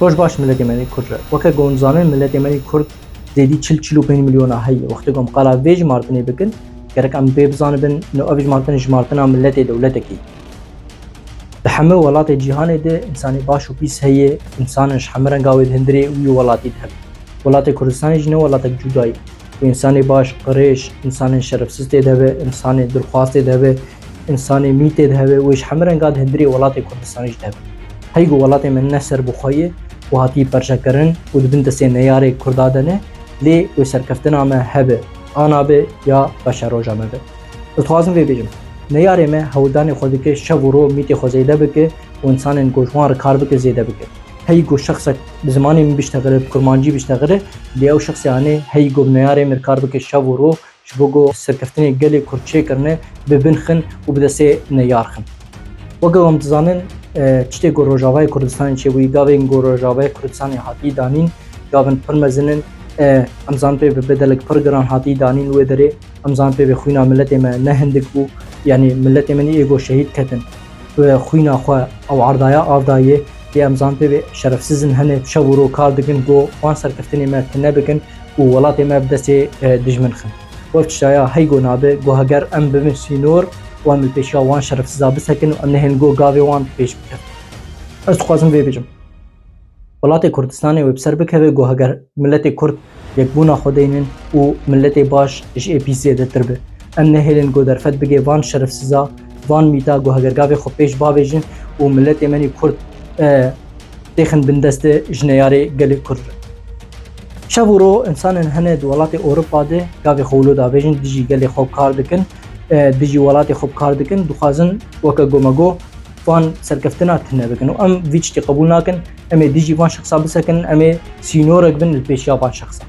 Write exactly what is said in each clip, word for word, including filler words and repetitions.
Roj baş miletê me yê Kurd re. Weke ku hûn dizanin, miletê me yê Kurd zêdî çil çil û pênc milyona heye. Wextê ku em qala vê jimartinê bikin, gerek em bê bizanibin, no ev jimartin jimartina miletê dewletekî. Di hemû welatê cîhanê de însanê baş û pîs heye, însanin ji hemû renga wê di hundirê wî welatî de hebe. Welatê Kurdistanê jî ne welatek cuda ye. Û însanê baş, qirêj, însanên şerefsiz tê de hebe, însanê dirxwaz tê de hebe, însanê mî tê de hebe, wê ji hemû renga di hundirê welatê Kurdistanê jî de hebe. Hey ku welatê me ne serbixwe ye û hatiye perçekirin û di bin destê neyarê Kurda de ne, lê wê serkeftina me hebe, ana be ya beşa roja me be. Ez dixwazim vê bêjim. Neyarê me hewldanê xwe dike şev û ro mîtê xwe zêde bike û însanên ku ji wan re kar bike zêde bike. Hey ku şexsek bi zimanê min biştexile, bi kurmancî biştexile, lê ew şexsê anê hey ku bi neyarê min re kar bike şev û ro, ji bo ku serkeftinê gelê Kurd çêkirine, bi bin xin û bi destê neyar xin. Weke em dizanin, e, tiştê ku Rojavayê Kurdistanê çêbûyî, gavên ku Rojavayê Kurdistanê hatî danîn, gavên pir mezin in, e, em zanin pê bi bedelek pir giran hatî danîn wê derê, em zanin pê bi xwîna miletê me ne hindik bû, yanî miletê me nî ê ku şehîd ketin, e, xwîna xwe ew erdaya av dayê, lê em zanin pê bi şerefsiz in hene şev û ro kar dikin ku wan serkeftinê me tune bikin û welatê me bi destê, e, dijmin xin. Wek tiştaya hey ku nabe, ku heger em bibin sînor û em li pêşiya wan şerefsiza bisekin û em nehên ku gavê wan pêş bikevin. Ez dixwazim vê bêjim. Welatê Kurdistanê wê bi ser bikeve ku heger miletê Kurd yekbûna xwe deynin û miletê baş ji ê pîs zêdetir be. Em nehêlin ku derfet bigê van şerefsiza, van mîta ku heger gavê xwe pêş bavêjin û miletê me nî Kurd, e, têxin bin destê ji neyarê gelê Kurd re. Şev û ro însanên hene di welatê Ewropa de gavê xwe wilo davêjin, dijî gelê xwe kar dikin, e, dijî welatê xwe kar dikin, dixwazin weke ku me got, van serkeftina tune bikin û em vî tiştî qebûl nakin. Em ê dijî van şexsa bisekin, em ê sînorek bin li pêşiya van şexsa.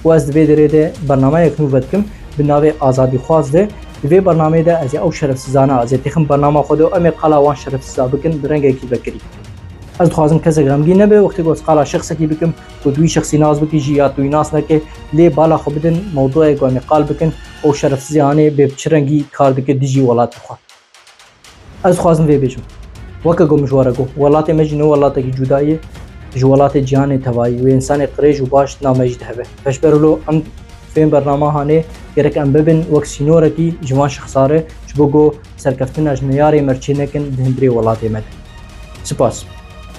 Û ez di vê derê de bernameyek nû vedikim bi navê Azadîxwaz de. Di vê bernameyê de ez ê ew şerefsizana, ez ê têxim bernama xwe de û em ê qala wan şerefsiza bikin bi rengekî vekirî. Ez dixwazim kesek xemgîn nebe, wextê ku ez qala şexsekî bikim, ku tu wî şexsî nas bikî jî ya tu wî nas neke, lê bala xwe bidin mewdûyê ku em ê qal bikin, ew şerefsizê anê bê bi çi rengî kar dike dijî welatê xwe. Ez dixwazim vê bêjim. Weke ku min ji we re got, welatê me jî ne welatekî cuda ye, ji welatê cîhanê tevayî wê însanê qirêj û baş di nav me jî de hebe. Ji ber wilo em vê bernama hanê gerek em bibin wek sînorekî ji van şexsa re, ji bo ku serkeftina ji neyarê me re çê nekin di hundirê welatê me de. Spas.